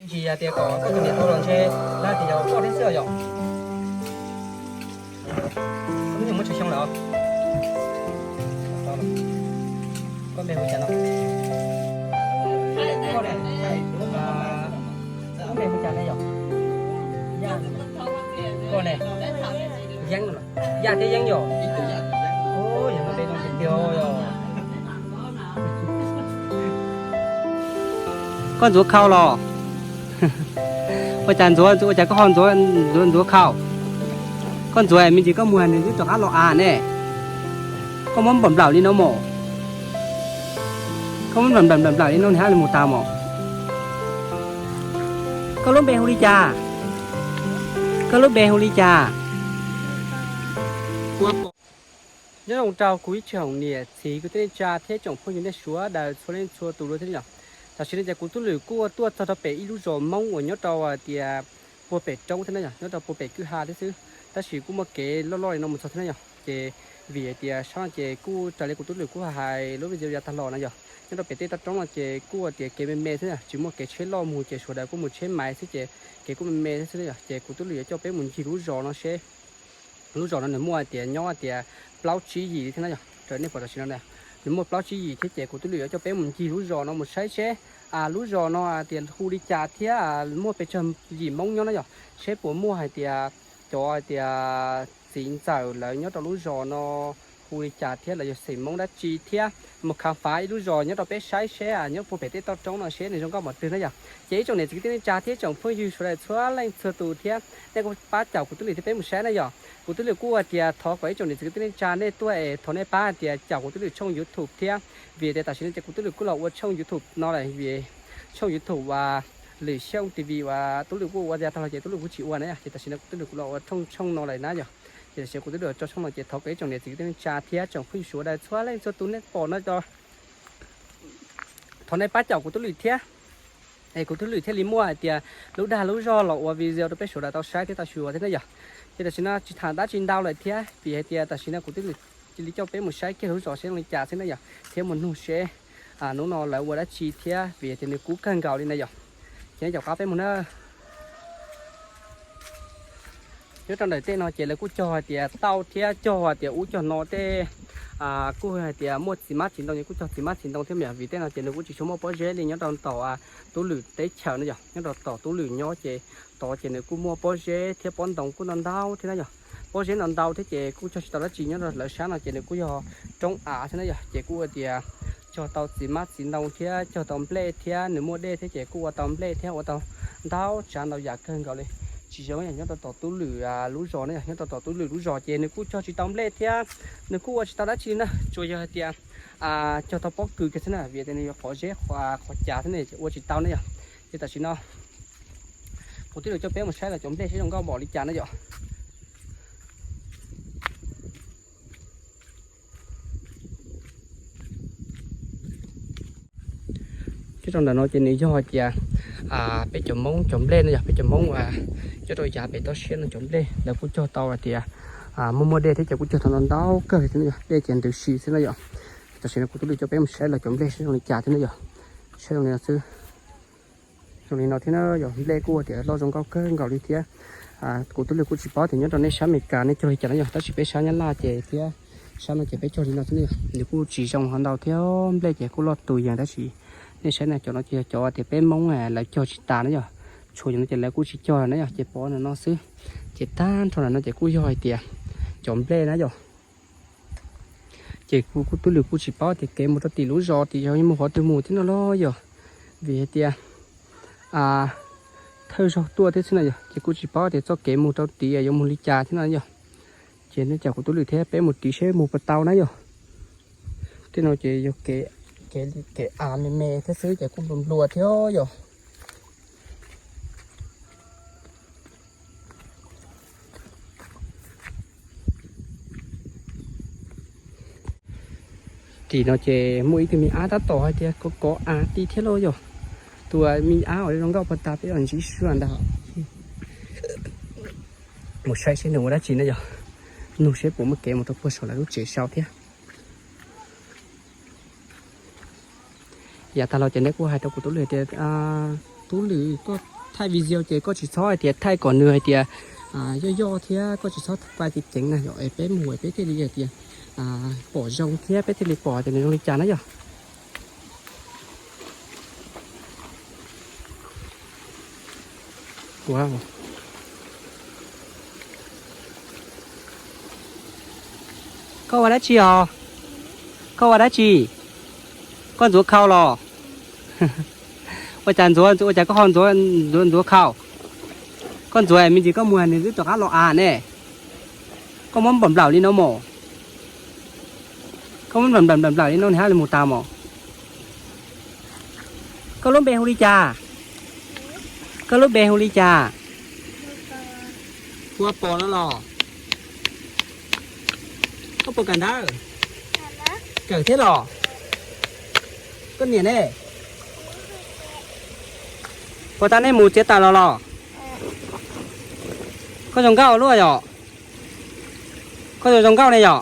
Tsis yog tias kom koj tus niam hluas los ntshe lawv tias yog koj thiab xwb yom. Koj hnub nyoog muaj tsawg xyoo lawm? Koj npe hu cas no? Koj ne? Koj npe hu cas ne yom? Koj ne? Yeeb, Yaj thiab Yeeb yom? Yog no npe zoo tiag tiag yom. Koj ntxuav khau los? Ua cas ntxuav, ua cas koj ho ntxuav, ntxuav, ntxuav khau? Koj ntxuav me ntsis koj muag nws twb rov qab los av ne. Koj muab nplaum nplaum li no mos. Koj muab nplaum nplaum nplaum nplaum li no nws hab li mus tas mos. Koj lub npe hu li cas? Koj lub npe hu li cas? Nyob zoo rau kuv ib tsoom niam txiv kwv tij neej tsa thiab tsoom phooj ywg nej sawv daws txhua leej txhua tus dua thiab yom. Tam sim no ces kuv tub Lwm kuj tuaj txog rau pem ib lub zos Hmoob uas nyob rau tias puag pem roob thiab na yom, nyob rau puag pem kwj ha thiab xwb. Tab sis kuj muaj kev loj loj li no mus txog thiab na yom. Ces vim hais tias sab no ces kuj raws li kuv tub Lwm kuj hais lub video yav tag los na yom, nyob rau pem tej toj roob no ces kuj tias kev me me xwb, tsis muaj kev tsheb loj mus ces sawv daws kuj mus tsheb maiv xwb ces kev kuj me me thiab xwb na yom. Ces kuv tub Lwm yuav coj peb mus ncig lub zos no seb lub zos no nws muaj hais tias nyob hais tias plaub tsib yim li thiab na yom. Raws nej pom tam sim no nws muaj plaub tsib yim thiab ces kuv tub Lwm yuav coj peb mus ncig lub zos no mus saib seb lub zos no tias hu li cas thiab muaj pes tsawg yim Hmoob nyob na yom, seb puas muaj hais tias cov hais tias txiv ntxawm lawv nyob rau lub zos no hu li cas thiab lawv yog xeem Hmoob dab tsi thiab mus khám phá ib lub zos nyob rau peb saib seb nyob puag pem tej toj roob no seb nws zoo nkauj npaum twg na yom. Ces ib tsoom niam txiv kwv tij neej tsa thiab tsoom phooj ywg sawv daws txhua leej txhua tus thiab nej kuj pab caum kuv tub Lwm thiab peb mus saib na yom. Kuv tub Lwm kuj hais tias thov kom ib tsoom niam txiv kwv tij neej tsa nej tuaj es thov nej pab hais tias caum kuv tub Lwm tshooj YouTube thiab, vim tias tam sim no ces kuv tub Lwm kuj los ua tshooj YouTube no lawm, vim tshooj YouTube uas Lwm Xyooj T V uas tub Lwm kuj ua yav tag los ces tub Lwm kuj tsis ua na yom, ces tam sim no kuv tub Lwm kuj los ua tshooj tshooj no lawm na yom. Ces tam sim no kuv tub Lwm tso tshooj no ces thov kom ib tsoom niam txiv kwv tij neej tsa thiab tsoom phooj ywg sawv daws txhua leej txhua tus nej pom no thov nej pab caum kuv tub Lwm thiab, es kuv tub Lwm thiaj li muaj hais tias lub dag lub zog los ua video rau peb sawv daws tau saib thiab tau xyuas thiab na yom. Ces tam sim no tsis tham dab tsi ntau lawm thiab vim hais tias tam sim no kuv tub Lwm cia li coj peb mus saib kiag lub zos seb zoo li cas xwb na yom, thiab mus nug seb hnub no lawv ua dab tsi thiab vim tias nws kub kawg nkaus li na yom. Ces nej caum qab peb mus na. Nyob rau ntawm tej no ces lawv kuj cog hais tias tauj thiab cog hais tias ub cog no tej, kuj hais tias muaj txiv mab txiv ntoo, ces kuj cog txiv mab txiv ntoo thiab mas yog vim tej no ces nws kuj tsis tshua muaj pob zeb li nyob rau tom tub Lwm teb chaws na yom. Nyob rau tom tub Lwm nyob ces tod ces nws kuj muaj pob zeb thiab pob ntoo kuj ntau ntau thiab na yom. Pob zeb ntau ntau thiab ces kuj cog tsis tau dab tsi. Nyob rau lawv sab no ces nws kuj yog roob av thiab na yom, ces kuj hais tias cog tau txiv mab txiv ntoo thiab cog tau nplej thiab nws muaj dej thiab ces kuj ua tau nplej thiab ua tau ntau tsav ntau yam kawg nkaus li. Tsis zoo yog nyob rau tom tub Lwm lub zos na yom, nyob rau tom tub Lwm lub zos ces nws kuj cog tsis tau nplej thiab nws kuj ua tsis tau dab tsi na, tsuas yog hais tias cog tau pob kws kiag xwb na, vim tias nws yuav qhov zeb qhov cav thiab ne ces ua tsis tau na yom. Ces tam sim no kuv twb yuav coj peb mus saib los cov nplej seb zoo nkauj npaum li cas na yom. Ces rau ntawm no ces nws yog hais tias peb cov Hmoob cov nplej no yog peb cov Hmoob uas coj rau yav pem toj siab no cov nplej lawv kuj cog tau hais tias muaj muaj dej thiab ces kuj cog tau ntau ntau kawg li thiab no yog dej ces ntws si xwb na yom. Tam sim no kuv twb li coj peb mus saib los cov nplej seb zoo li cas thiab no yom. Saib zoo li no xwb. Zoo li no thiab na yog nplej kuj tias loj zoo nkauj kawg nkaus li thiab. Kuv twb li kuj tsis paub tias nyob rau nej sab Amelikas nej cog li cas na yog, tab sis peb sab Nyab Laj ces thiab sab no ces peb cog li no xwb na yog, nws kuj tsis zoo ho ntau thiab nplej ces kuj loj tus yees tab sis nej saib na cov no ces yog cov tias peb Hmoob lawv cog tsis tas na yog, tshuav cov no ces lawv kuj tsis cog na yog ces pov no no xwb. Ces tag nrho no ces kuj yog hais tias cov nplej na yog. Ces kuv kuj twb li kuj tsis paub tias kev mus rau tim lub zos tim yog mus qhov twg mus thiab no los yog, vim hais tias thawj zaug tuaj thiab xwb na yog, ces kuj tsis paub tias txoj kev mus rau tim yuav mus li cas thiab no yog. Ces nej caum kuv twb li thiab peb mus tim seb mus puas tau na yog. Tej no ces yog kev, kev av me me thiab xwb ces kuj nplua nplua thiab yog. Tim no ces muaj ib tug me ab tab tom hais tias kov kov av ti thiab lauj yog. Tus me ab uas zoo nkauj puag ta peb los ntsib sua ntag. Mus saib seb nws ua dab tsi na yog, nug seb puas muaj kev mus rau puag saum lawv lub tsev sau thiab. Yav tag los ces neb kuj hais rau kuv tub Lwm tias, tub Lwm, koj Thaij video ces koj tsis txhob hais tias thaij kom nws hais tias yoj yoj thiab koj tsis txhob pais ceev ceev na yom, es peb mus peb thiaj li hais tias pom zoo thiab peb thiaj li pom tias nws zoo li cas na yom. Koj ua dab tsi os? Koj ua dab tsi? Koj ntxuav khau los? Ua cas ntxuav, ua cas koj ho ntxuav, ntxuav khau? Koj ntxuav me ntsis koj muag nws twb rov qab los av ne. Koj muab nplaum nplaum li no mos. Koj muab nplaum nplaum nplaum nplaum li no nws thiaj li mus tas mos. Koj lub npe hu li cas? Koj lub npe hu li cas? Hu ua Pos no los? Koj puas kawm ntawv? Kawm thiab los? Koj niam ne? Puas tas nej mus txiav taws los los? Koj zoo nkauj luaj yom. Koj zoo zoo nkauj ne yom.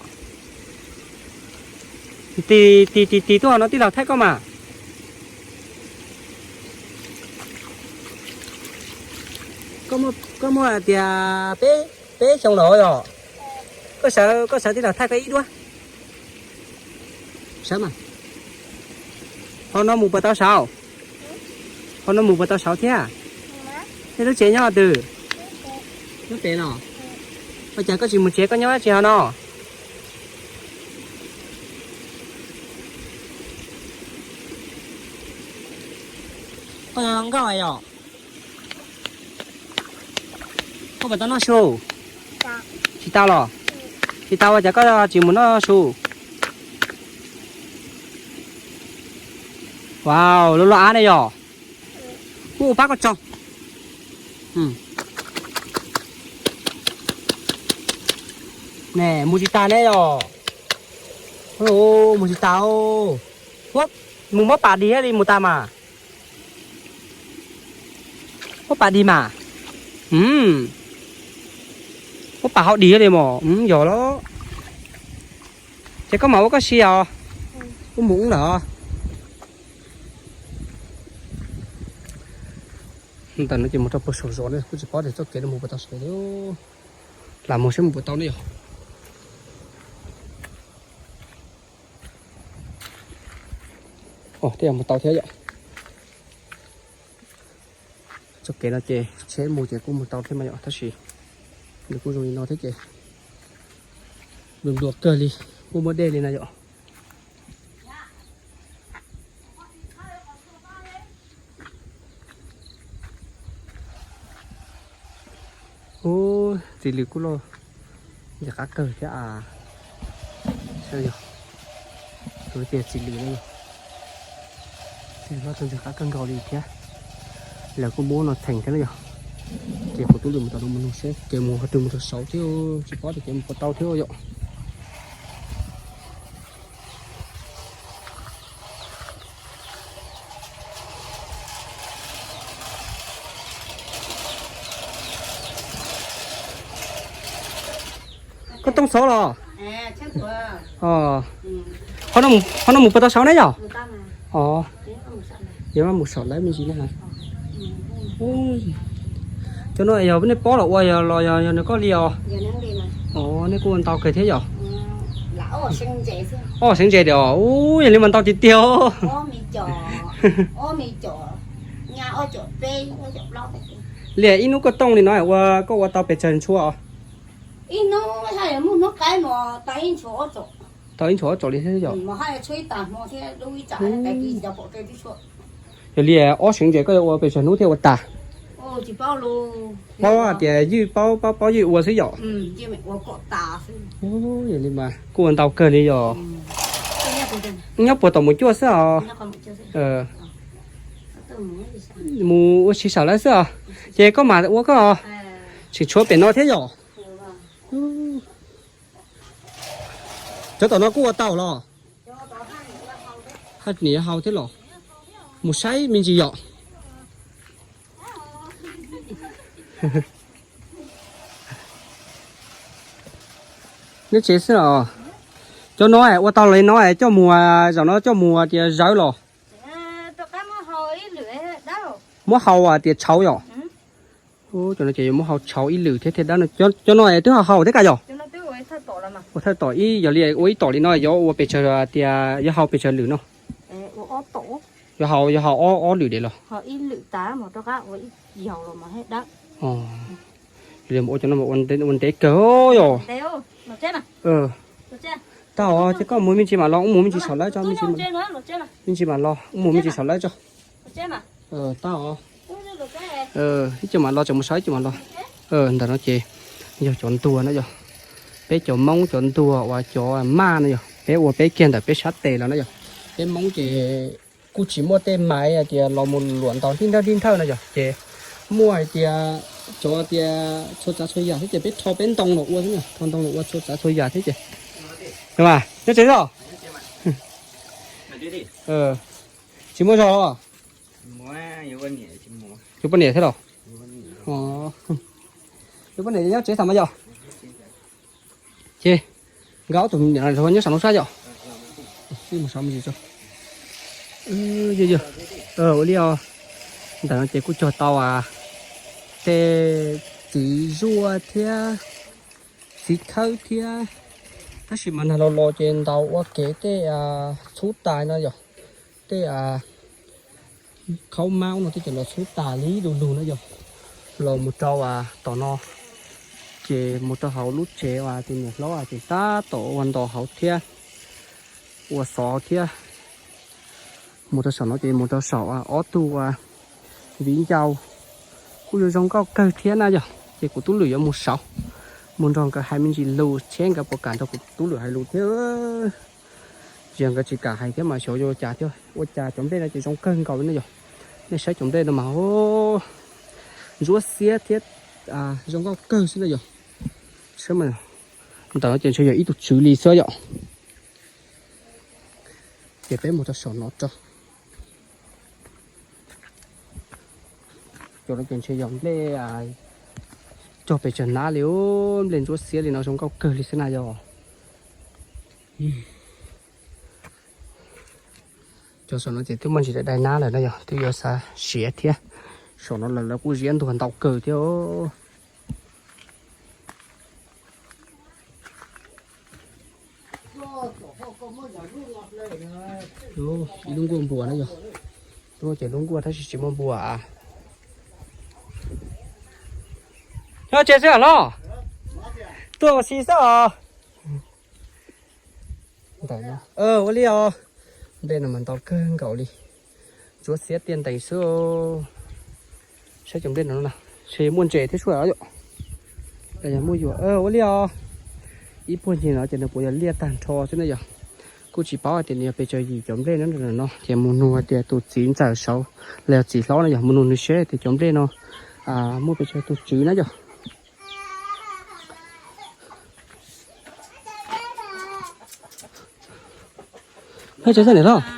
Tis tis tis tis tuaj no tij laug thaij koj mas. Koj muaj hais tias peb, peb xyoo los yom? Koj sawv, koj sawv tij laug thaij koj ib duab. Sawv mas. Hauv no mus puas tau saud? Hauv no mus puas tau saud thiab? Nej lub tsev nyob twg? Lub tsev no. Ua cas koj tsis mus tsev koj nyob dab tsi hauv no? Koj zoo nkauj yom. Koj puas tau noj su? Tsis tau los? Tsis tau ua cas koj tsis mus noj su? Wow, loj loj av ne yom. Kuv ua pab koj tsaug. Ne mus tsis tas ne yom. Mus tsis tas. Mus muab pam dig li mus tas mas. Muab pam dig mas. Muab pam hau dig li mas yog los. Ces koj mam ua koj si os. Kuv mus ub lawm. Ntawm no ces mus rau puag saum zos ne, kuj tsis paub tias txoj kev no mus puas tau saud li. Lam mus seb mus puas tau ne yom. Mus tau thiab yom. Txoj kev no ces tsheb mus ces kuj mus tau thiab mas yom, tab sis nws kuj zoo li no thiab ces ntuag ntuag kawg li, kuj muaj dej li na yom. Ub, txiv lws kuj loj ntxim qab kawg thiab as. Saib yog, tus tias txiv lws na yog, txiv lws loj txog ntxim qab kawg nkaus li thiab. Lawv kuj muab no theem thiab na yog. Ces kuv tub lwm mus tom no mus nug seb kev mus qhov twg mus rau saud thiab, tsis paub tias kev mus puas tau thiab yom. Koj tooj xov los? Qhov no mus puas tau saud ne yom? Yog mus saum lawv me ntsis ne. Cov no yog nej pob los ua los yog nws koj li os? Os, nej kuj ua ntau kawg thiab yom? Ob xeeb ntses tiag. Ub, yog li mas ntau tiag tiag. Li ib hnub koj tooj li no ua koj ua tau pes tsawg ntshua? Tau ib ntshua ob txaum li thiab yom? Yog li ob xeeb ntses koj yuav ua pes tsawg hnub thiaj ua tas? Paub hais tias ywj paub, paub paub ywj ua xwb yom? Yog li mas kuj ua ntau kawg li yom? Nyob puag tom mus cuaj xwb os. Mus ua si saum lawv xwb os. Ces koj mam ua koj os. Tseem tshuav pem no thiab yom? Cov tom no kuj ua tau los? Hais niam hau thiab los? Mus saib me ntsis yom. Neb tsev xwb los? Cov no ua tau li no coj mus, zaum no coj mus tias zawv los? Muab hau tias tshauv yom? Cov no ces yuav muab hau tshauv ib lwm thiab thiaj dab no. Cov no twb hau thiab kaj yog? Ua thawj tom ib, yog li ua ib tom li no yuav ua pes tsawg tias yuav hau pes tsawg lwm no? Yuav hau, yuav hau ob, ob lwm diam los? Ua cov no ua ntev kawg yom. Tag os, ces koj mus me ntsis mam los, wb mus me ntsis saum lawv tso, me ntsis mam los, wb mus me ntsis saum lawv tso. Tag os. Ib co mam los, tseem mus saum ib co mam los. Ntawm no ces yog cov ntuag no yog, peb cov Hmoob cov ntuag uas cov maj no yog, peb ua peb kiag ntawm peb sab tes los no yog. Peb Hmoob ces kuj tsis muaj tej maiv hais tias los mus luam ntaus dib nthawj dib nthawj no yog, ces muaj hais tias cov tias txhua tsav txhua yam thiab ces peb rho peb ntoo los ua xwb, rho ntoo los ua txhua tsav txhua yam thiab ces. Nyob tsev os? Tsis muaj zog los? Yuav poj niam thiab los? Yuav poj niam nyob tsev xav mas yom. Ces nkawd ob tug nyob saum no sab yom. Ua li os, ntawm no ces kuj cog tau tej txiv zuaj thiab txiv khawb thiab, tab sis mas nag los los ces ntaus ua kev tej txhub tais no yog, tej khaub maub no tej ces los txhub tas li du lug na yog. Los mus rau tom no, ces mus rau hauv lub tsev uas tus niam hlob ces tab tom ua nto hauv thiab ua xov thiab. Mus rau saum no ces mus rau saum ob tug viv ncaus, kuj yuav zoo nkauj kawg thiab na yog. Ces kuv tub lwm yuav mus saud, mus nrog nkawd hais me ntsis lus seb nkawd puas kam nrog kuv tub lwm hais lus thiab. Tsis yog nkawd tsis kam hais thiab mas xyov yuav ua cas thiab. Ua cas cov nplej no ces zoo kawg nkaus li na yog. Nej saib cov nplej no mas ntsuab xiab thiab zoo nkauj kawg xwb na yog. Saib mas, ntawm no ces ntshe yog ib tug tswv li xwb yom. Ces peb mus rau saum no tso. Cov no ces ntshe yog nplej cog pes tsawg hnab li, nplej ntsuab xiab li no zoo nkauj kawg li xwb na yog. Cov saum no ces twb muaj ntsis daim dai nab lawm na yog, twb yuav xav siav thiab. Saum no lawv kuj ziab ntuag ntau kawg thiab. Ib lub nkuaj npua na yog. Tuaj ces lub nkuaj tab sis tsis muaj npua. Nyob tsev xwb hos los? Tuaj ua si xwb os. Ua li os. Nplej no mas ntau kawg nkaus li. Ntsuab xiab tiaj ntees xwb. Saib cov nplej no, ntshe muaj ntses thiab sua yom. Muaj yuav ua li os. Ib puag ncig no ces nws puas yog liaj tag nrho xwb na yog. Kuj tsis paub hais tias nws yog pes tsawg yim cov nplej no no, ces mus nug hais tias tus txiv ntxawm saud los yog txiv hlob no yog, mus nug nws seb tias cov nplej no muaj pes tsawg tus tswv na yog.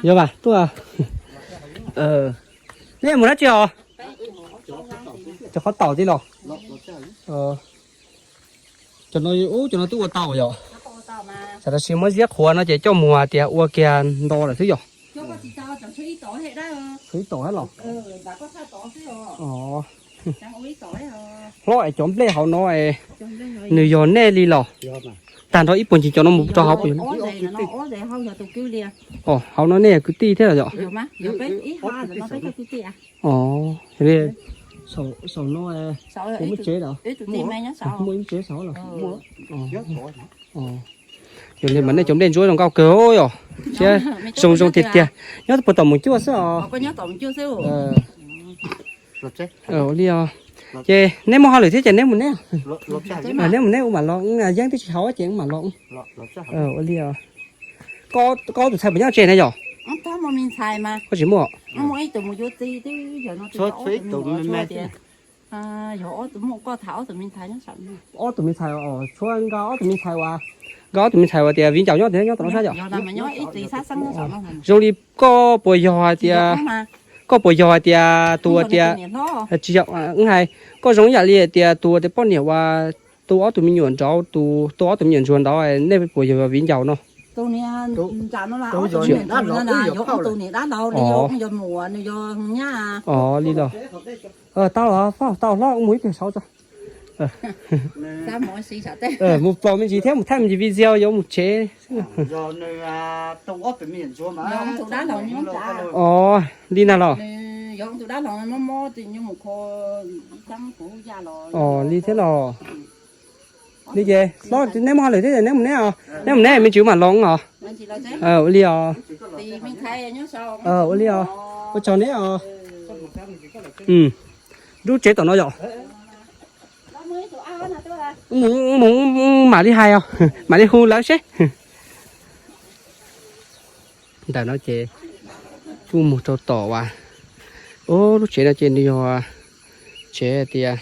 Yog vas tuaj. Nej mus dab tsi os? Cov qhov taum tij los? Cov no, ub, cov no twb ua tau yom. Tam sim muab ziab qhuav no ces coj mus hais tias ua kiag nto lawm xwb yom. Tshuav ib tom los? Hlob es cov nplej hauv no nws yog nej li los? Tag nrho ib puag ncig cov no mus rau hauv puas yog? Hauv no nej yog kwv tij thiab los yom? Os, saum no muaj tsev los? Muaj ib tsev saud los? Yog li mas nej cov nplej ntsuab zoo nkauj kawg yom, thiab zoo zoo tiag tiag. Nyob puag tom mus cuaj xwb os. Ua li os. Ces neb muaj hauj lwm thiab ces neb mus neb. Neb mus neb, ua mam los, yeeb twb tsis haus ces ua mam los. Ua li os. Koj ob tug ntxhais puas nyob tsev na yom? Koj tsis muaj? Ob tug me ntxhais, tshuav nkawd ob tug me ntxhais uas, nkawd ob tug me ntxhais uas tias viv ncaus nyob tias nyob tom no sab yom? Zoo li koj puas yog hais tias, koj puas yog hais tias tus uas tias, tsis yog, hais, koj zoo ib yam li hais tias tus uas tias poj niam uas tu ob tug me nyuam nraud, tus tu ob tug me nyuam ntsuag ntawd, nej puas yog viv ncaus no? Tus niag nram no, yog tus niam dab laug li, yog tus niam dab laug li, yog muam nws yog nyab. Os, li los. Tau los, tau hlob, mus ib pliag saud tso. Mus pom me ntsis thiab mus thaij me ntsis video yuav mus tsev. Os, li ntag los. Os, li thiab los. Li ces hlob, neb muaj hauj lwm thiab, neb mus neb os, neb mus neb, me ntsis mam los os. Ua li os. Ua li os. Ua tsaug neb os. Lub tsev tom no yom. Mus, mus, mam li hais os, mam li hu lawv seb. Ntawm no ces kuj mus rau tom uas, lub tsev no ces nws yog tsev tias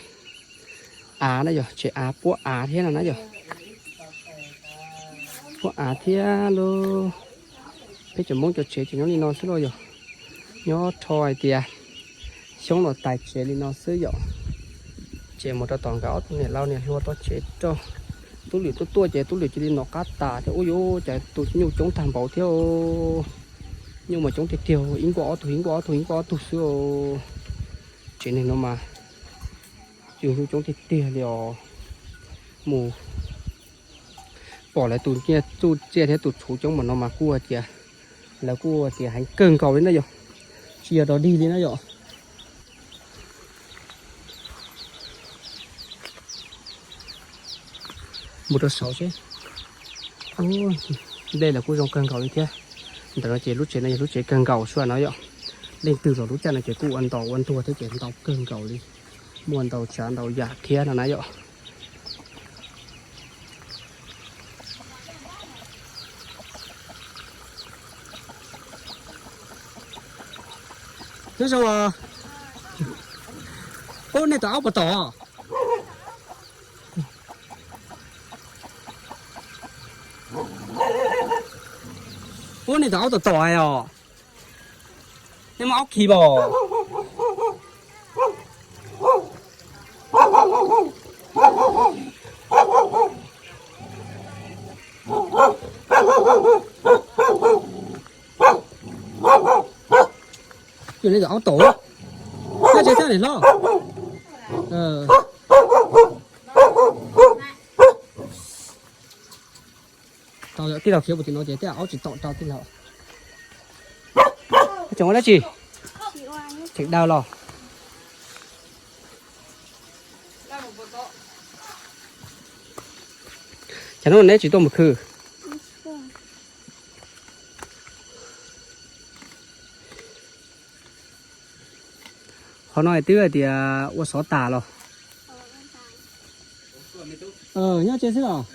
av na yom, tsev av puab av thiab no na yom. Puab av thiab lauj. Peb cov Hmoob cov tsev ces nyob li no xwb lauj yom. Nyob rho hais tias xyoob los tais tsev li no xwb yom. Ces mus rau tom nkawd ob tug niam laus niam hluas tau tsev rau. Tub Lwm tuaj tuaj ces Tub Lwm cia li nov qab tas thiab, ub yuv, cas tus nyuj coob tag npaum thiab. Nyuj mas coob tiag tiag, ib nkuaj ob tug, ib nkuaj ob tug, ib nkuaj ob tug xwb. Tsev neeg no mas yus nyuj coob tiag tiag li os. Mus pom lawv tus nyiaj txuj tsiaj thiab tus txhuv coob npaum no mas kuj tias, lawv kuj tias heev kawg nkaus li na yom, tsis yog dog dig li na yom. Mus rau saud seb. Dej los kuj zoo kawg nkaus li thiab. Ntawm no ces lub tsev no yog lub tsev kawg nkaus suab no yom. Leej twg los lub caij no ces kuj ua ntau ua ntuag thiab ces ntau kawg nkaus li. Muaj ntau tsav ntau yam thiab no na yom. Nyob zoo. Ub, nej tus aub puas tom? Ub, nej tus aub tom tom os. Nej muaj aub khi npaum? Yog nej tus aub tom, nyob tsev xwb niam hlob. Tau yom, tij laug khiav puag tim no ces tej aub tsis tom rau tij laug. Tseem ua dab tsi? Tseem daws los. Cas hnub no neb tsis tuaj mus khw? Qhov no twb hais tias ua xov tas los? Nyob tsev xwb os.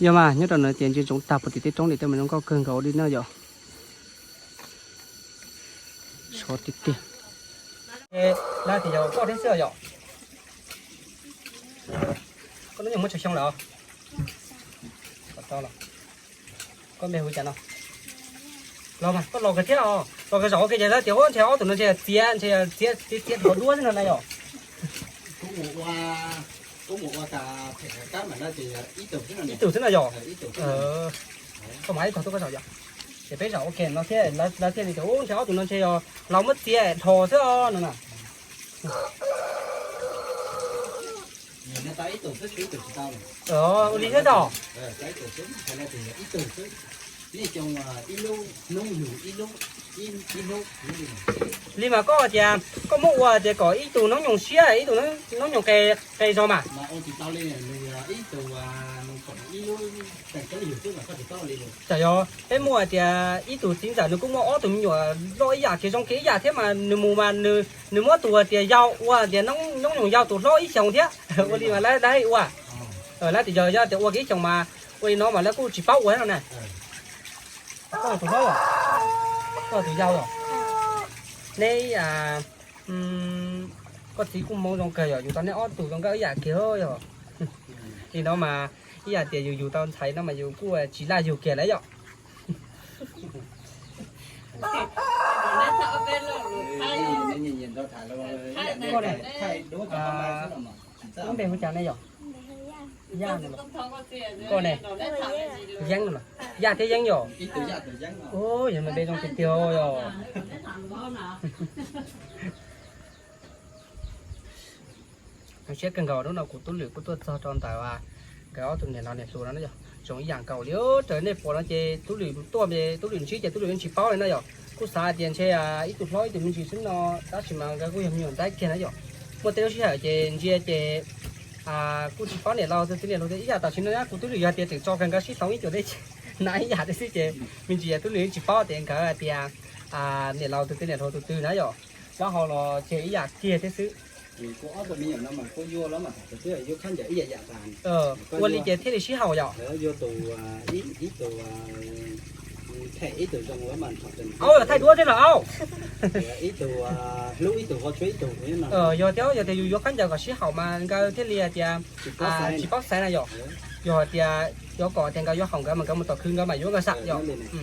Yog mas nyob rau no ces ntsia ntsoov tag puag tim tej roob li tej mas zoo nkauj kawg nkaus li na yom. Sov tiag tiag. Lawv tias yog koj thiab xwb yom. Koj hnub nyoog muaj tsawg xyoo lawm? Koj npe hu cas no? Los mas koj los kawg thiab os, los kawg zaum ua ke ces lawv tias ub ntshe ob tug no ntshe txiav, ntshe txiav txiav txiav dhos duab xwb no na yom. Ib tug xwb no yom. Koj mam ib tog tuaj koj zaum yom. Ces peb zaum ua ke no thiab lawv thiaj li tias ub ntshe ob tug no ntshe yog los muab txiav dhos xwb os no na. Ua li thiab tau. Li mas koj tias koj muab ua tias kom ib tug noob nyoos siab ib tug noob nyoos qe zog mas. Tam yog peb muaj tias ib tug txiv ntxawm nws kuj muaj ob tug me nyuam loj ib yam kiag zoo kiag ib yam thiab mas nws mus mas nws muab tus tias yau ua tias noob nyoos yau tus hlob ib xyoos thiab. Ua li mas lawv ua, lawv tias yog yog tias ua kiag ib xyoos mas ua li no mas lawv kuj tsis paub ua no na. Koj tus hlob los? Koj tus yau los? Neb, koj txiv kuj hmoov zoo kawg yog yus tau neb ob tug zoo nkauj ib yam kiag yog. Li no mas ib yam tias yus yus tau ntxhais no mas yus kuj tsis laj yus kiag lawm yom. Lub npe hu cas ne yom? Yaj no los? Koj ne? Yeeb no los? Yaj thiab Yeeb yom? Ua yog me npe zoo tiag tiag yom. Zoo siab kawg nkaus hnub no kuv Tub Lwm kuj tuaj txog rau ntawm nkawd ob tug niam laus niam hluas no na yom. Zoo ib yam nkaus li raws nej pom no ces Tub Lwm tuaj, Tub Lwm ntsib ces Tub Lwm yeej tsis paub li na yom. Kuj xav hais tias ntshe ib tug hlob ib tug me ntsis xwb no, tab sis mas nkawd kuj yog me nyuam ntxhais kiag na yom. Muaj tej lub sij hawm ces ntsia ces kuj tsis paub niam laus tus twg niam hluas tus twg ib yam. Tam sim no kuv Tub Lwm yog tias tseem tso kiag nkawd sib thooj ib cuam dej na ib yam thiab xwb ces me ntsis Tub Lwm yeej tsis paub tias nkawd hais tias niam laus tus twg niam hluas tus twg na yom. Plaub hau los ces ib yam kiag thiab xwb. Ua li ces thiaj li sib haum yom. Aub, thaij duab thiab los aub. Yog tias, yog tias yus yuav khaub ncaws kom sib haum mas nkawd thiaj li hais tias tsis paub xaiv na yom. Yog hais tias yuav kom tias nkawd yuav haum nkawd mas nkawd mus tom khw nkawd mas yuav nkawd xam yom.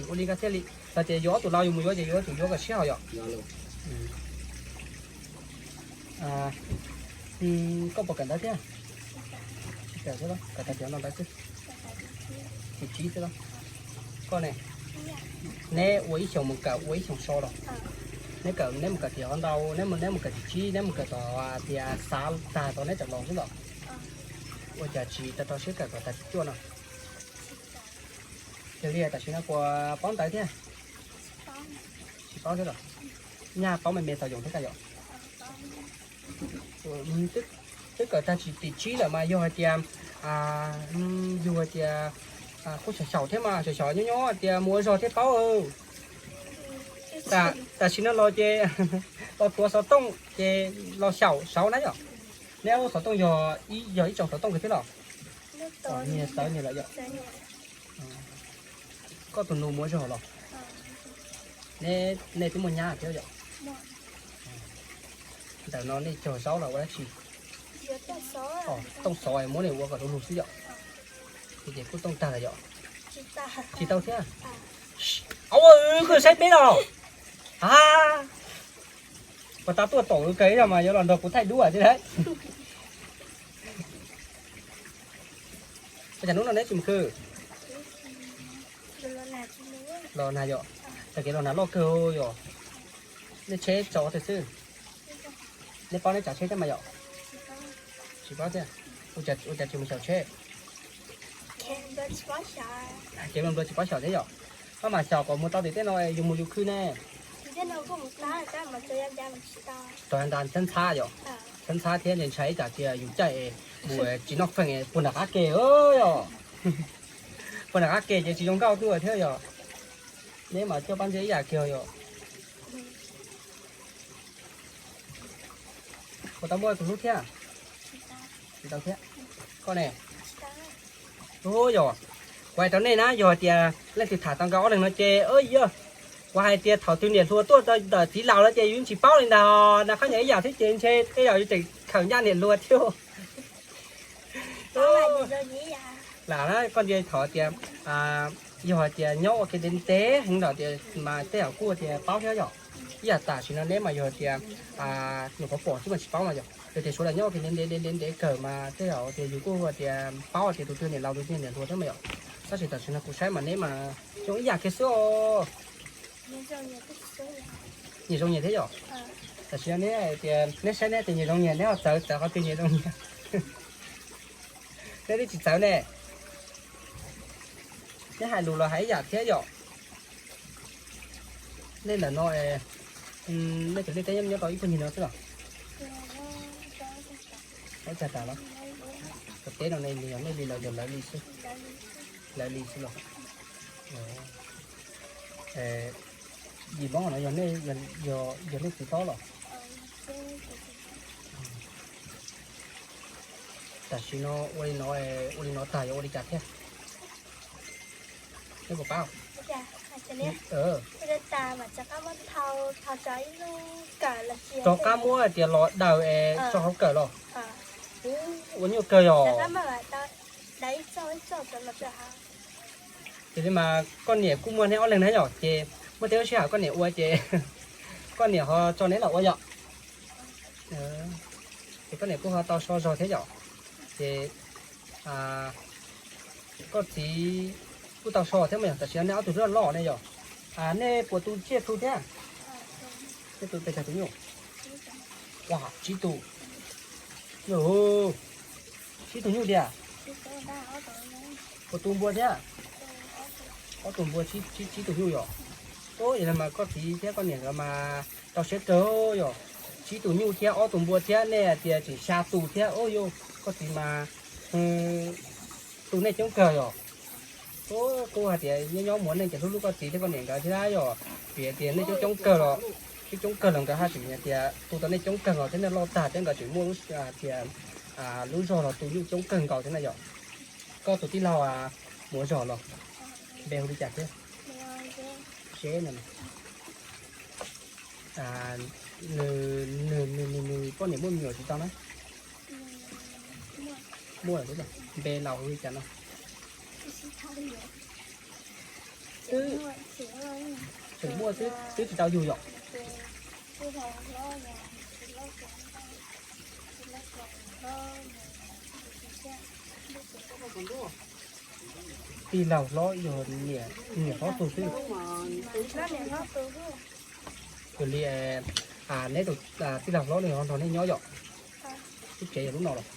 Ua li nkawd thiaj li, yog tias yus ob tug laus yus mus yuav ces yus yuav kom sib haum yom. Koj puas kawm ntawv thiab? Tsis kawm thiab, kawm tag tiam no ntawd xwb. Tim tsib xwb los? Koj ne? Neb ua ib xyoos mus kawm ua ib xyoos so los? Neb kawm, neb mus kawm tim hov ntau, neb mus, neb mus kawm tim tsib, neb mus kawm tom tias xav tag tod neb tawm los xwb los? Ua cas tsis tau rau siab kawm kom tag tim cuaj no? Yog li tam sim no puas paub ntawv thiab? Tsis paub thiab los? Nyaj paub me me tau yoos thiab koj yom? Twb kawm tag tim tsib lawm mas yog hais tias, yog hais tias kuj xyaum xyaum thiab mas xyaum xyaum nyob nyob tias mus ua zog thiab paub. Tam sim no los ces los tuav xov tooj ces los xyaum saud na yom. Neb lub xov tooj yog, yog ib tsoom xov tooj kawg thiab los? Niag tawv niag lawm yom. Koj tus nus mus ua zog los? Nej twb muaj nyab thiab yom? Ntawm no nej cog zaub los ua dab tsi? Tooj xov muab nej ua kom du lug xwb yom. Ces kuj tooj tag lawm yom? Tsis tau thiab. Au, koj saib peb los. A, puas tas tuaj tom kawg ib zaug mas yuav los nrog kuv thaij duab thiab lauj. Ua cas hnub no neb tsis mus khw? Los nag yom? Tag kev los nag loj kawg yom. Nej tsheb tso twg xwb? Nej paub neb tsav tsheb thiab mas yom? Tsis paub thiab. Ua cas tsis mus xyaum tsheb? Kev nplua tsis paub xyaum thiab yom. Koj mas xyaum kom mus tau tim tej no yus mus yus khw ne. Txog nta ntxhab ntxhab yom. Ntxhab ntxhab thiab ntshai ib tsam tias yus caij mus tsis noj feem puag nram qab ke yom. Puag nram qab ke ces tsis zoo nkauj tuaj thiab yom. Neb mas coj pab ntsia ib yam kiag yom. Puas tau muaj tus hlub thiab? Tsis tau thiab. Koj ne? Ub yog, kuv hais rau nej na, yog tias leej twg tham tau nkawd ob leeg no ces, yog, kuv hais tias thaum twg niam hluas tuaj ntawm txiv laus lawm ces yus tsis paub li ntag. Nas khaub ncaws ib yam thiab ces ntshe tej zaum yus tseem khawm ncaj niam hluas thiab. Lam na koj ntsia thaum tias yog hais tias nyob ua ke ntev ntev heev lawm tias mas tej zaum kuj tias paub thiab yom. Ib yam tam sim no neb mas yog tias nyuam qhuav pom xwb mas tsis paub mas yom. Yog tias suav daws nyob ua ke ntev ntev ntev ntev kawg mas tej zaum tias yus kuj tias paub tias tus twg niam laus tus twg niam hluas thiab mas yom. Tab sis tam sim no kuv saib mas neb mas zoo ib yam kiag xwb os. Nyias zoo nyias thiab yom. Tam sim no neb tias neb saib neb tias nyias zoo nyias, neb ho txawv txawv qhov twg nyias zoo nyias. Neb twb tsis txawv ne. Neb hais lus los hais ib yam thiab yom. Nej ntawm no, nej cov liaj teb nyob rau ib puag ncig no xwb los? Ib tag tas los? Cov teb no nej li, nej li los yog lawv li xwb? Lawv li xwb los? Yim Hmoob no yog, yog nej txiv hlob los? Tam sim no ua li no, ua li no tag yuav ua li cas thiab? Neb puas paub? Rov qab muab tias los daws es tso hauv kawm los? Ua nyuaj kawg yog. Ces li mas koj niam kuj muaj neb ob leeg na yom, ces muaj tej lub sij hawm koj niam ua ces koj niam ho tso neb los ua yom. Ces koj niam kuj ho tau so zog thiab yom. Ces Koj txiv kuj tau so thiab mas yog tam sim no nej ob tug loj loj ne yog. Nej puas tu tsiaj txhu thiab? Nej tu pes tsawg tus nyuj? Ua tsib tus. Tsib tus nyuj tiag. Puas tu npua thiab? Ob tug npua, tsib tus nyuj yom. Ub, yog li mas koj txiv thiab koj niam nkawd mas rau siab kawg yom. Tsib tus nyuj thiab ob tug npua thiab nej tias tseem xya tus thiab. Ub, yog koj txiv mas tu nej coob kawg yom. Ub, kuj hais tias nyob nyob muaj neej ces hlub hlub koj txiv thiab koj niam nkawd thiab yom. Vim tias nej coob coob kawg los, coob coob kawg los nkawd haj tseem tias tu tau nej coob kawg los thiab nej loj tag thiab nkawd tseem muaj lub tias lub zog los tu nyuj coob kawg nkaus thiab na yom. Koj tus tij laug mus ua zog los? Npe hu li cas thiab? Seb no. Nws, nws, nws, nws poj niam muaj me nyuam tsis tau na? Muaj lawm xwb. Npe laus hu li cas no? Twb, tseem muaj xwb, twb tsis tau yug yom? Tij laug hlob yog niam hlob tug xwb. Yog li neb tus tij laug hlob no ho nrog nej nyob yom? Lub tsev yog lub no los?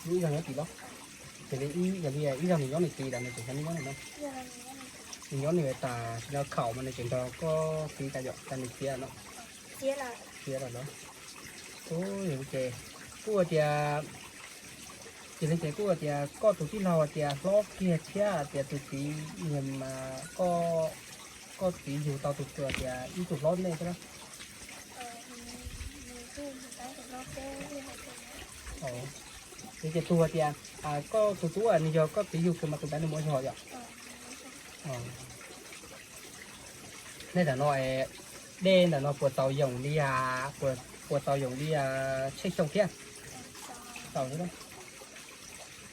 Lub ib zog nyob tim los? Ces li yog li ib zog nws nyob nws tid los nws tseem nrog nej nyob no? Nws nyob nws tas sim no khaum mas nws tseem nrog koj txiv tas yom, tas nws txiav no? Txiav lawm los? Ces kuj tias, ces li ces kuj tias koj tus tij laug tias hlob kiag thiab tias tus txiv niag mas koj, koj txiv yug tau tus tias ib tug hlob nej thiab. Ces tus hais tias koj tus tub nws yog koj txiv yug kiag mas tus ntawd nws mus ua zog yom? Nej ntawm no, dej ntawm no puas txaus yoom li, puas txaus yoom li tshej xyoo thiab? Txaus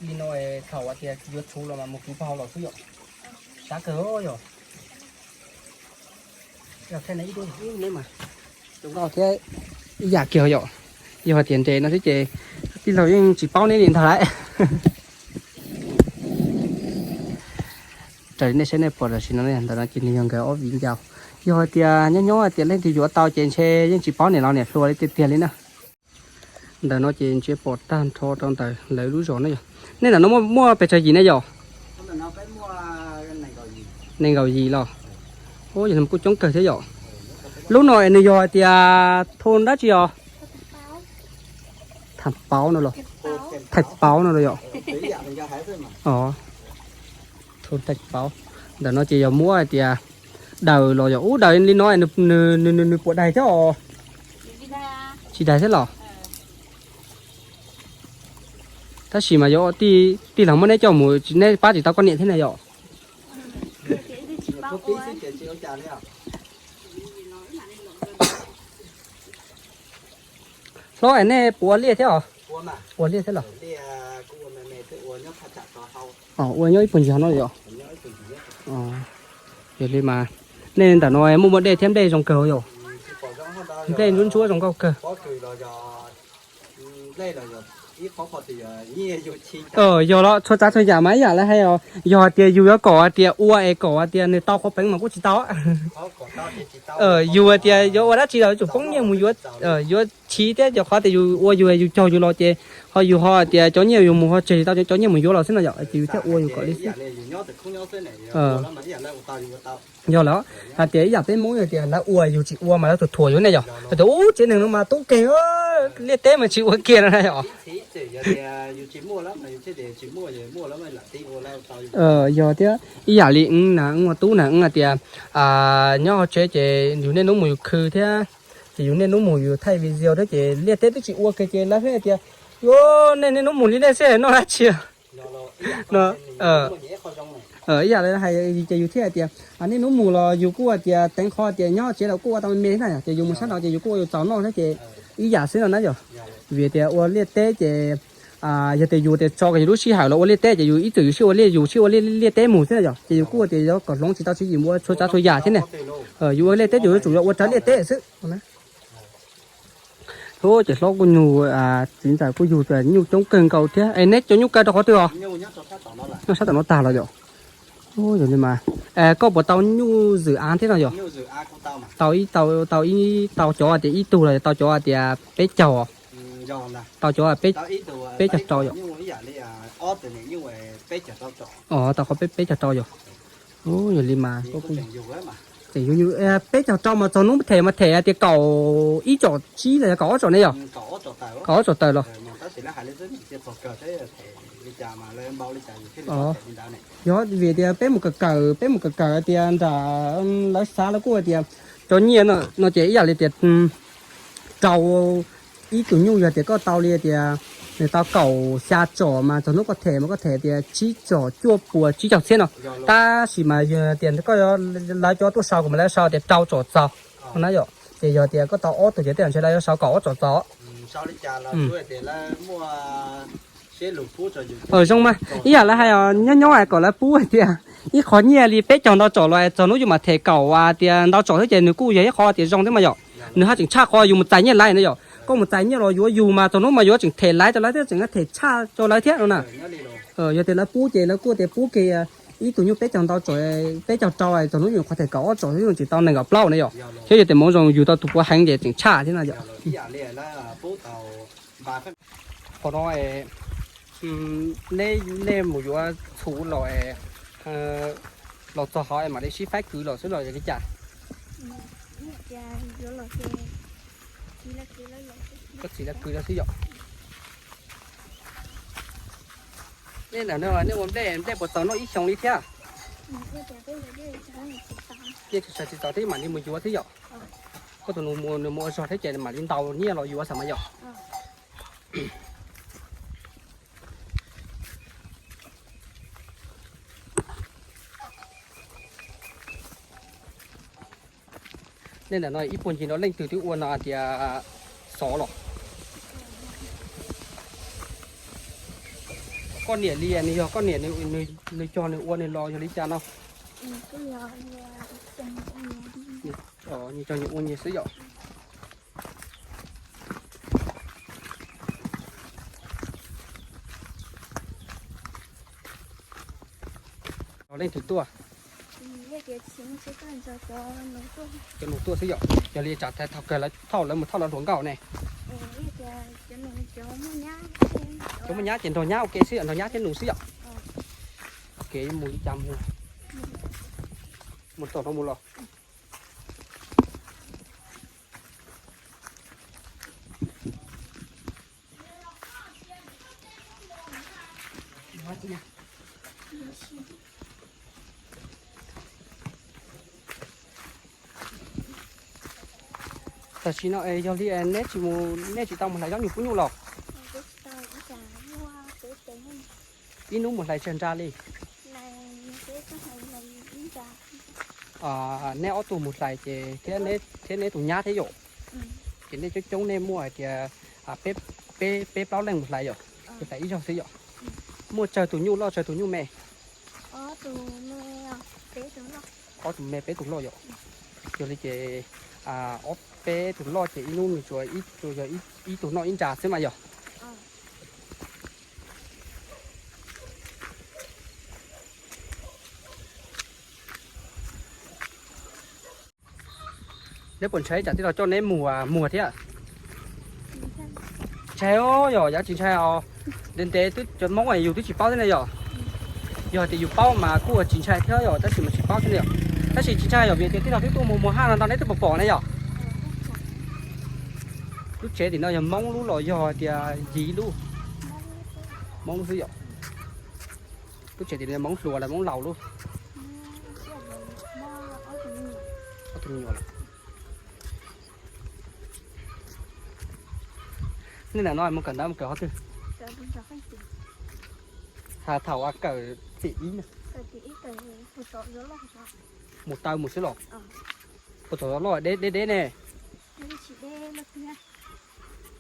li no, thaum hais tias yuav tshuv los mas mus kwv pog hauv los xwb yom. Sab kawg yom. Zoo nkauj thiab ib yam kiag yom. Yog hais tias nres no xwb ces tij laug yeej tsis paub neb li ntag lauj. Raws li nej saib nej pom tam sim no ntawm no ces nws yog nkawd ob viv ncaus. Yog hais tias nyob nyob hais tias leej twg yuav tau ces ntshe yeej tsis paub niam laus niam hluas li tiag tiag li na. Ntawm no ces ntshe pom tag nrho rau ntawm lawv lub zos na yom. Nej ntawm no muaj pes tsawg yim ne yom? Nees nkaum yim los? Ub, yog li kuj coob kawg thiab yom. Lub no es nws yog hais tias thu dab tsi os? Thaj pauv no los? Thaj pauv no los yom? Thu thaj pauv. Ntawm no ces yog muab hais tias daws los yog ub daws li no nws, nws puas daig thiab os? Tsis daig thiab los? Tab sis mas yuav tij laug muab neb coj mus neb pab tsis tau koj niam thiab na yom? Hlob es nej puas ua liaj thiab os? Ua liaj thiab los? Ua nyob ib puag ncig no yom? Yog li mas nej ntawm no muaj muaj dej thiab nplej zoo kawg yom? Nplej ntsuab ntsuab zoo nkauj kawg. Yog los txhua tsav txhua yam mas ib yam li hais os, yog hais tias yus yuav kom hais tias ua es kom hais tias nws tau qhov peev mas kuj tsis tau. Yus hais tias yuav ua dab tsi los yuav tsum poob nyiaj mus yuav, yuav chiv thiab cov qhov tias yus ua yus yus cog yus los ces ho yus ho hais tias cov nyiaj yus mus ho tseg tsis tau cov nyiaj mus yuav los xwb no yom, ces yus thiaj ua yus kom li xwb. Yog lawm, hais tias ib yam peb Hmoob tias lawv ua yus tsis ua mas lawv thuam thuam yus ne yom. Hais tias ub tsev neeg no mas tub keg, liaj teb mas tsis ua kiag no na yom. Yog thiab ib yam li wb na, wb ua tub na wb hais tias nyob hauv tsev ces yus niaj hnub mus yus khw thiab, ces yus niaj hnub mus yus thaij video thiab ces liaj teb twb tsis ua kiag ces lawv thiaj tias yuav nej niaj hnub mus li nej xwb noj dab tsi no. Ib yam li hais ces yus thiaj hais tias niaj hnub mus los yus kuj hais tias teev qhov tias nyob tsev los kuj ua tau me me na, ces yus mus sab nraud ces yus kuj ua yus txaus noj thiab ces ib yam xwb no na yom. Vim tias ua liaj teb ces yog tias yus tias tso kom yus lub sij hawm los ua liaj teb ces yus ib txwm yus sib ua liaj, yus sib ua liaj teb mus xwb na yom, ces yus kuj tias yuav kom hloov tsis tau tswv yim mus ua txhua tsav txhua yam thiab ne. Yus ua liaj teb ces yuav tsum yuav ua raws liaj teb xwb. Ub, ces hlob kuj nyuj, txiv ntxawm kuj yug tias nyuj coob kawg nkaus thiab. Es neb cov nyuj kaw rau qhov twg os? Nyob sab tom no tag los yom? Ub, yog li mas koj puas tau nyuj zwm av thiab no yom? Tau ib, tau, tau ib, tau cov hais tias ib tug los tau cov hais tias peb caug? Tau cov peb caug rau yom? Tau qhov peb, peb caug rau yom? Ub, yog li mas tseem yug, peb caug rau mas txog hnub them mas them tias kaum ib tsom tsib los yog kaum ob tsom ne yom? Kaum ob tsom tawm los? Yog vim tias peb mus kawm kawm, peb mus kawm kawm tias nram lawv xav lawv kuj hais tias cov nyiaj no ces ib yam li tias rau ib tug nyuj yog tias koj tau li tias nws tau kaum xya tsom mas txog hnub koj them mas koj them tias tsib tsom cuaj puas tsib caug txhiab no. Tab sis mas yog tias koj, lawv cov tuaj sau kuv mas lawv sau tias rau tsom txog na yom. Ces yog tias koj tau ob tug ces tej zaum ntshe lawv yuav sau kaum ob tsom txog. Zoo mas ib yam lawv hais nyob nyob kom lawv pub hais tias ib qho nyiaj li peb caug ntau tsom los txog hnub yus mam them kaum tias ntau tsom thiab ces nws kuj yog ib qho tias zoo thiab mas yom. Nws haj tseem tshaj qhov yus mus txais nyiaj laiv na yom. Koj mus txais nyiaj los yuav yus mas txog hnub mas yuav tseem them laiv rau lawv thiab tseem them tshaj rau lawv thiab no na. Yog tias lawv pub ces lawv kuj tias pub kiag ib tug nyuj peb caug ntau tsom, peb caug rau txog hnub yus qhov them kaum ob tsom thiab yus tseem tau nees nkaum plaub na yom. Thiab yog tias hmoov zoo yus tau tus puav heev ces tseem tshaj thiab no yom. Qhov no neb, nej mus yuav txhuv los, los txog hov mam li sib faib kwv los xwb los yog li cas? Koj txiv lawv kwv los xwb yom. Nej ntawm no nej ua nplej, nplej puas txaus noj ib xyoo li thiab? Nyiaj tsis txaus thiab mam li mus yuav thiab yom. Koj tus nus nws mus ua zog thiab ces mam li ntaus nyiaj los yuav xwb mas yom. Nej ntawm no ib puag ncig no leej twg twb ua no hais tias xov los? Koj niam li nws yog koj niam, nws cog nws ua nws los yog li cas no? Nws cog nws ua nws xwb yom. Leej twg tuaj? Cov nus tuaj xwb yom. Yog li tsam thaum kawg lawv thauj, lawv mus thauj lawv hluas nkauj ne. Cov muaj nyab ces nrog nyab ua ke xwb yom, nrog nyab thiab nus xwb yom. Kev mus li cas mus? Mus tom no mus los. Tam sim no yog li neb tsis mus, nej tsis tau mus hlais zaub nyuj pub nyuj los? Ib hnub mus hlais tsawg nra li? Neb ob tug mus hlais ces thiab, thiab neb tus nyab thiab yom. Ces nej coob coob nej muaj hais tias peb, peb plaub leej mus hlais yom, ces hlais ib zaug xwb yom. Muaj tsawg tus nyuj loj tsawg tus nyuj me? Ob tug me peb tug loj yom. Yog li ces ob peb tug loj ces ib hnub nws tsuas, tsuas yog ib tug noj ib nra xwb mas yog. Neb puas ntshai tsam tij laug coj neb mus muag thiab? Ntshai os, yog yav tsis ntshai os. Ntev ntev twb cov Hmoob yus twb tsis paub thiab ne yom. Yog hais tias yus paub mas kuj tsis ntshai thiab yom, tab sis mas tsis paub thiab ne yom. Tab sis tsis ntshai yom, vim tias tij laug twb tuaj mus muag haj no ntau neb twb pom pom ne yom. Lub tsev tim no yog Hmoob lub los yog tias Yiv lub? Hmoob lub xwb yom. Lub tsev tim no Hmoob hluas los Hmoob laus lub? Nej ntawm no mus kawm ntawv mus kawm qhov twg? Thaum kawm txim ib, mus taw mus xwb los? Puas txog loj deb deb ne?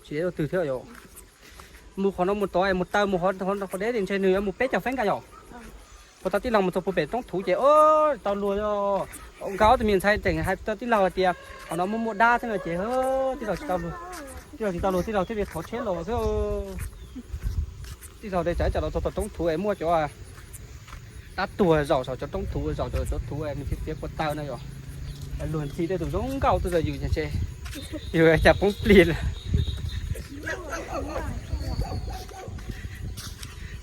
Tsis deb loj twg thiab yom. Mus qhov no mus tod mus taw mus qhov deb ntshe nws yuav mus peb caug feeb nkaus yom. Puas tau tij laug mus txog puag pem roob thuv ces tau luag, nkawd ob tug me ntxhais tseem hais rau tij laug hais tias qhov no muaj muaj dab thiab no ces tij laug tsis tau luag. Tij laug tsis tau luag, tij laug thiaj li thov tsheb los xwb. Tij laug de tsam ib tsam los txog tom roob thuv es muaj cov dab tuag zaum saum cov roob thuv, zaum cov thuv nws txiav kua taw no yom. Luag ntxhi tej tus zoo nkauj tuaj txog yus ces yus cas poob plig lawm.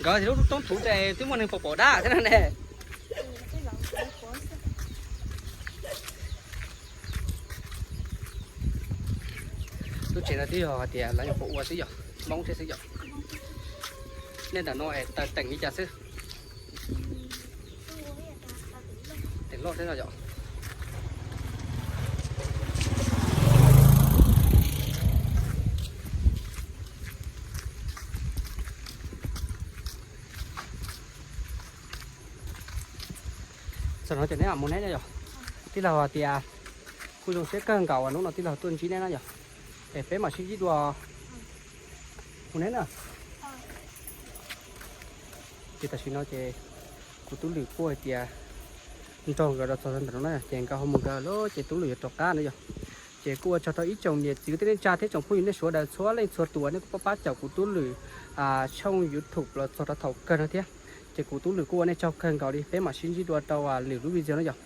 Nkawd tias lub roob thuv ces twb muaj neeg pom pom dab thiab na ne. Lub tsev no twb yog hais tias lawv nyuam qhuav ua xwb yom, Hmoob thiab xwb yom. Nej ntawm no es taws teem li cas xwb? Teem loj xwb no yom. Txog no ces neb mam mus neb na yom. Tij laug hais tias kuj zoo siab kawg nkaus uas hnub no tij laug tuaj ntsib neb na yom. Es peb mam sib ntsib dua. Mus neb na. Ces tam sim no ces kuv tub Lwm kuj hais tias nrog nkawd los txog ntawm no na ces nkawd ho mus nkawd lawm ces tub Lwm yuav rov qab na yom. Ces kuj ua tsaug rau ib tsoom niam txiv kwv tij neej tsa thiab tsoom phooj ywg nej sawv daws txhua leej txhua tus uas nej kuj pab pab caum kuv tub Lwm tshooj YouTube los txog rau thaum kawg no thiab. Ces kuv tub Lwm kuj ua nej tsaug kawg nkaus li, peb mam sib ntsib dua rau lwm lub video na yom.